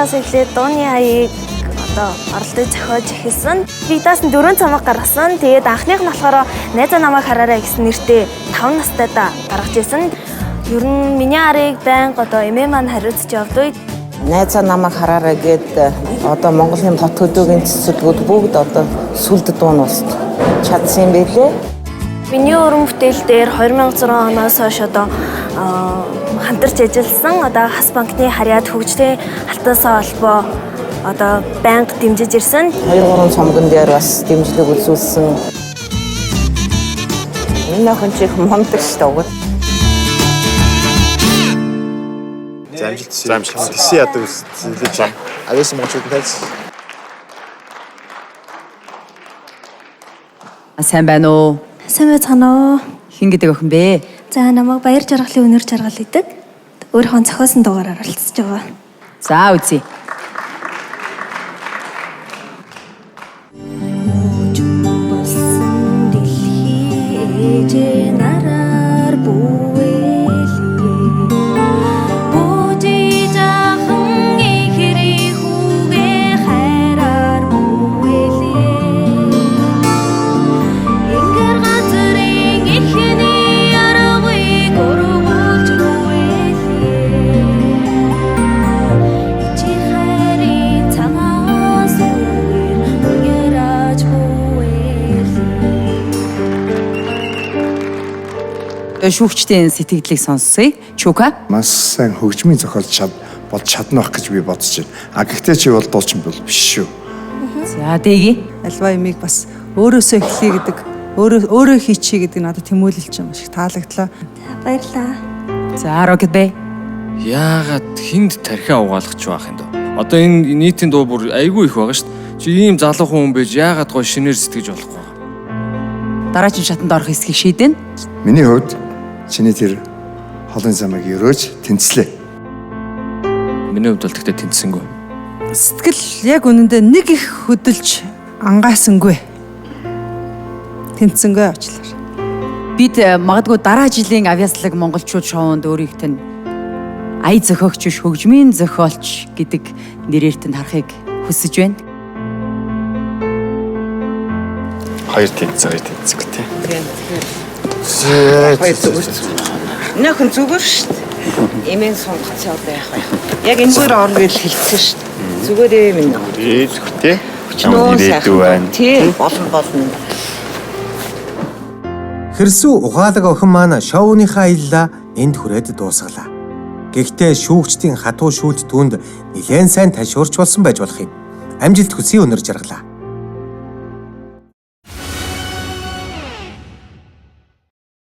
насныхаас эхлээд дууны аяыг одоо оролдож зохиож эхэлсэн. Би даас нь 4 цомог гаргасан. Тэгээд анхных нь болохоор "Найзаа намайг хараарай" гэсэн нэртэй 5 настайдаа гаргаж ирсэн. Ер нь миний арыг байнга одоо эмээ маань хариуцж явдаг. "Найзаа намайг хараарай" гээд одоо Монголын хот хөдөөгийн цэцэрлэгүүд бүгд одоо сүлд дуун уулт чадсан юм билээ. Миний уран бүтээл дээр 2006 оноос хойш одоо хамтарч ажилласан одоо Хас банкны харьяат хөгжлийн алтан холбоо одоо байнга дэмжиж ирсэн. 2 3 цомгон дээр бас дэмжлэг үзүүлсэн. Энэ охин чи их мундаг шүү дээ. Уг. За, амжилт. За, амжилт. Тэсэн ядаг үзлээ чам. Авьяасан монголчууд тайз. Сайн байна уу? Сайн байцгаана уу? Хэн гэдэг охин бэ? За, намайг Баяр Жаргалын Өнөр Жаргал гэдэг. Өөрийнхөө зохиосон дугаараар оролцож байгаа. За, үзье. Болсон дэлхий ээжээ нараар бүүэлээ. Бүүжи жаахан ихэрийн хүүгээ хайраар бүүэлээ. Ингэр газрын эхний аргыг ургуулж бүүэлээ. Чи хайрын цагаан сүгээр уярааж бүүэлээ. Шүүгчдийн сэтгэлдлийг сонсъё. Чука. Маш сайн хөгжмийн зохиолч чад болж чадна байх гэж би бодож байна. А гэхдээ чи бол дуучин бол биш шүү. За, Дэги. Альва ямиг бас өөрөөсөө эхлэе гэдэг, өөрөө өөрөө хийчихье гэдэг надад тэмүүлэл чинь маш их таалагдлаа. Баярлалаа. За, Рокет Бэй. Яагаад хинд тархиа угаалгах ч байх юм дөө. Одоо энэ нийтийн дуу бүр айгүй их байгаа шүү дээ. Чи ийм залуу хүн байж яагаад гой шинээр сэтгэж болохгүй байгаа. Дараагийн шатанд орох хэсгийг шийдэнэ. Миний хувьд чиний тэр холын замыг өрөөж тэнцлээ. Миний хувьд бол тэгтээ тэнцсэнгүй. Сэтгэл яг үнэндээ нэг их хөдөлж ангайсангүй. Тэнцсэнгүй уучлаарай. Бид магадгүй дараа жилийн авьяаслаг монголчууд шоунд өөрийг тань ая зохиогч биш, хөгжмийн зохиолч гэдэг нэрээр тань харахыг хүсэж байна. Хоёр тэнцээ, хоёр тэнцээ тий. Хоёр зүгээр. Энэ охин зүгээр шүү дээ. Эмээн сунгацсан одоо яах вэ? Яг энэгээр орно гэж хэлсэн шүү дээ. Зүгээр ээ минь. Ээ зөвхөн тий. Өчнөө Ирээдүй байна. Тий, болно болно. Хэрсүү ухаалаг охин маань шоуныхаа аяллаа энд хүрээд дуусгалаа. Гэхдээ шүүгчдийн хатуу шүүлт түүнд нэлээн сайн ташуурч болсон байж болох юм. Амжилт хүсье, Өнөр Жаргалаа.